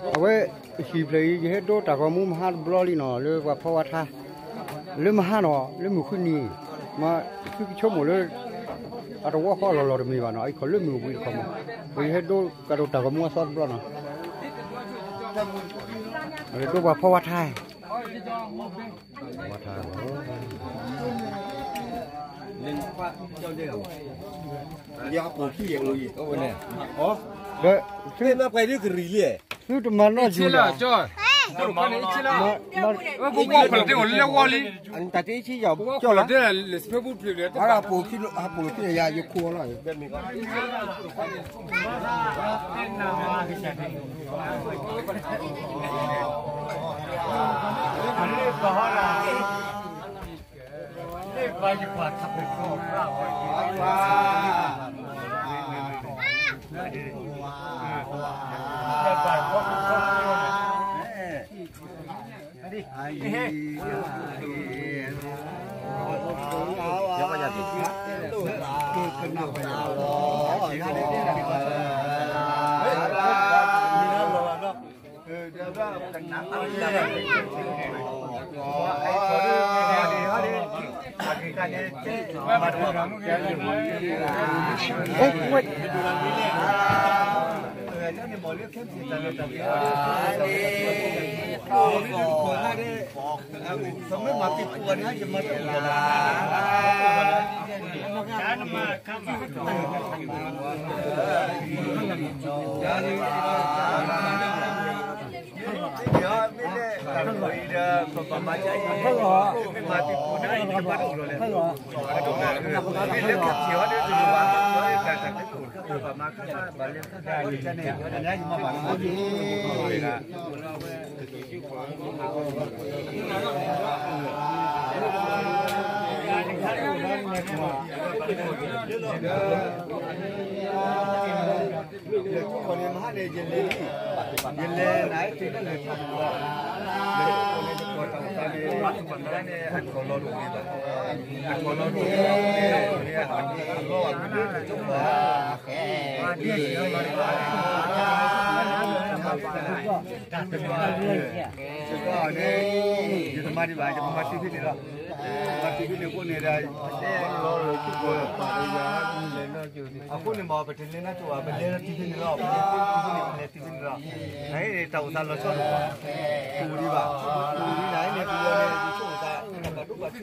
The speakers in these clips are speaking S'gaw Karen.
အဝဲ ဟံၣ်ဖျၢၣ်အံၤ ယဟဲဒိတၢ်ဂီၤမူမဟါတဘျီလံနီၤ လၢပှၤဖီဝါထါ လၢမဟါနီၤ လၢမုၢ်ဃုနံၤ မ့ၢ်သုကဆိကမိၣ်လၢ အတဝီဃီလီၤလီၤတမ့ၢ်ဘၣ်နီၤ အံၤခီလၢမုၢ်ဝံၤတခီမး ပယဟဲဒိကးဒိတၢ်ဂီၤမူအသီတဘျီနီၤ ဒိပှၤဖီဝါထါ ဝါထါ ဒီး သု သုတမၤနီၢ်ယိာ်လီၤ ပဝီခိၣ်လီၤတဲလဲၤဝီလံ တၢ်တအ့ဆံယီၤ ပဝီခိၣ်လီၤတဲလဲၤ လဲၤထီၣ်န့ၣ် မဟါန့ၣ် ယလဲၤလံ, ယလဲၤနၤ ထံၣ်လၢလဲၤထီၣ်န့ၣ်လီၤ, လဲၤထီၣ်န့ၣ် တကီၢ်တၢ်အိၣ်သးန့ၣ် အကီၢ်လီၤဒိၣ်န့ၣ်ဘၣ်, အကီၢ်လီၤဒိၣ်န့ၣ် အလီၢ်ဘၣ်မနုၤလဲၣ် တကီၢ် တကီၢ်န့ၣ် ယတမၤဒံးဘၣ် ယကမၤတုၤဖဲန့ၣ်လီၤ, မၤတုၤဖဲန့ၣ်အဃိန့ၣ်ဒီး အဃိန့ၣ်မ့ၢ် ပတလဲၤနါကၠိဘၣ် ပလဲၤတုၤဖဲန့ၣ်လီၤ, ပလဲၤတုၤဖဲန့ၣ် ပလဲၤတုၤဖဲန့ၣ်လီၤ, နဟဲန့ၣ် တၢ်အိၣ်သးလီၤဆီတအိၣ်ဘၣ်, တအိၣ်ဒံးဘၣ်, တအိၣ်ဒံးနၤဟဲန့ၣ် ပယီၤန့ၣ် ယဆိကမိၣ်သး ပှၤဒိၣ်ပှၤထံၣ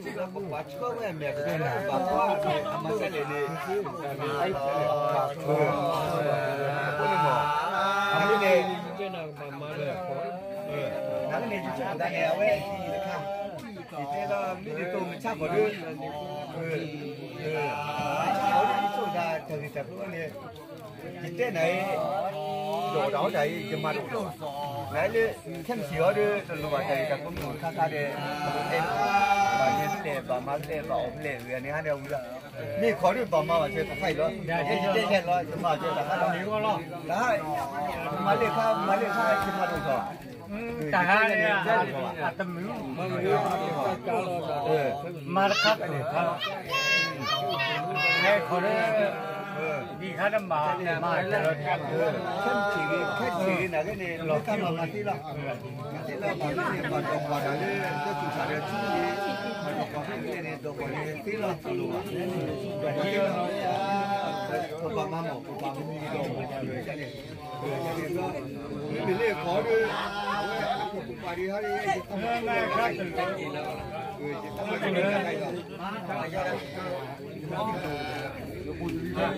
်လၢပှၤဆှၢဝဲအမဲာ် ပတဲလၢဘၣ်ကွၢ် အမၤစဲလဲၣ်န့ၣ် အဃိန့ၣ်မ့ၢ် အမ့ၢ်န့ၣ် နၤန့ၣ် ယဆိကမိၣ်သးန့ၣ် အဝဲ ယတဲလီၤ မ့ၢ်ဒ်သိးမုၢ်ဆါခီၣ်ဒီး ယဆိကမိၣ်သးတၢ်ဂ့ၢ်တၢ်ကျိၤန့ၣ် ယတဲနၤအံၤ ဒီးတၢ်ဟီတၢ်အံၤ ယမၤတအိၣ်လီၤ, နလၢ ခဲမုၢ်ဆ့ၣ်အီၤဒီး တလိၣ်ဘၣ်တၢ်ဂ့ၢ်တၢ်ကျိၤမုၢ်ခါခါဒီး ဘၣ်လဲၤဖဲလဲၣ် ဘၣ်မၤဖဲလဲၣ် ဘၣ်အီၣ်ဖဲလဲၣ် ဂ့ၤန့ၣ်ဟါန့ၣ်အဝံၤလီၤ, မ့ၢ်ခီၣ်ဒီးဘၣ်မၤဘၣ်စၢၤတခါအံၤလီၤ, ယတဲယဲလီၤ ယမၤစၢၤတၢ်ခါလီၤ, တၢ် မၤလၢခါ မၤလၢခါ ယမၤတအိၣ်လီၤ တၢ်ဟါန့ၣ် အတမုာ် မၤတခါပှဲၤခါလီၤ, ဟဲခီၣ်လၢ ဒ်ခါတမၤ မၤလၢ ခဲမုၢ်ဆ့ၣ်ဂ့ၤ ခဲမုၢ်ဆ့ၣ်ဂ့ၤ နၤဂ့ၤန့ၣ် လီၤကါမၤမၤသ့လီၤ, မၤသ့လီၤ မၤသ့န့ၣ် ပှၤဒီးပှၤဒီးလၢ တၢ်သူၣ်ဆးဒီးထံန့ၣ် ပှၤဒီးပှၤဖဲလဲၣ်န့ၣ် ဒီးပှၤန့ၣ်သ့လီၤ တလိၣ်ဘၣ်, ပဘၣ်မၤမီၢ် ပဘၣ်မၤမီၢ်ဒီး မ့မ့ၢ်လၢ ခီၣ်ဒီး အဝဲ ပပာ်ဒံးဟီဒီး ယတၢ်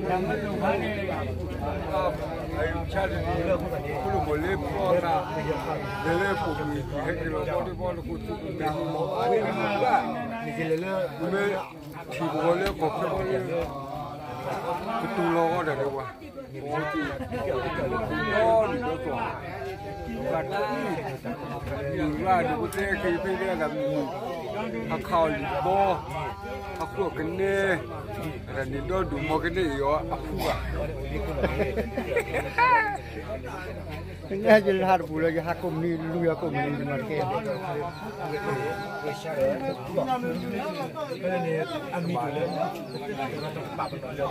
မၤ ထံၣ်ကဝီၤလၢကီၢ်ချၢဘီလၢ ကတူၢ်လီၤဂီၢ်ဒီးဝဲ ဒီးဒ်သိး ဘၣ်တနံၣ် မုၢ်ရၣ်ဒ်ပတဲက့ၤဖဲလၢဒၣ်မုၢ် အခးအီၤလံာ်ဘီ အဃိကနဲ ဒ်န့ၣ်ဒီးဒိၣ်မီၤကနဲအံၤအီၤအဖုဘၣ် ယဟးတပူၤလၢယဟးကိးမုၢ်နံၤ လူၤယၤကိးမုၢ်နံၤ ယမၤတကဲ အမံၤတလၢ ပပာ်ပနီၣ်လၢ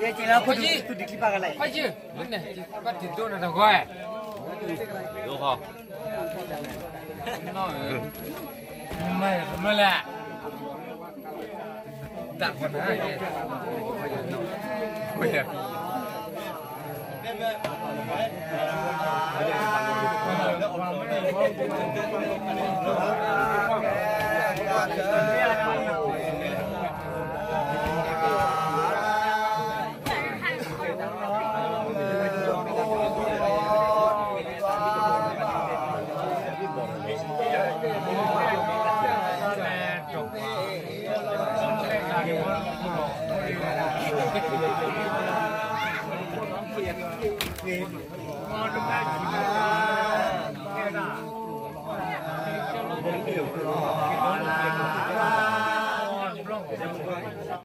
ယဲက့ၤလၢခိၣ်ဒုး သူၣ်ဒံးချံပၢ်ကလဲၣ်, ခွါယုၢ်, မ့ၢ်န့ၣ် ဘၣ်တံၤဒိၣ်နတဂီၢ်, ဒိၣ်ဃီ, မ့ၢ်လဲၣ်, တၢ်ဃီနၤ,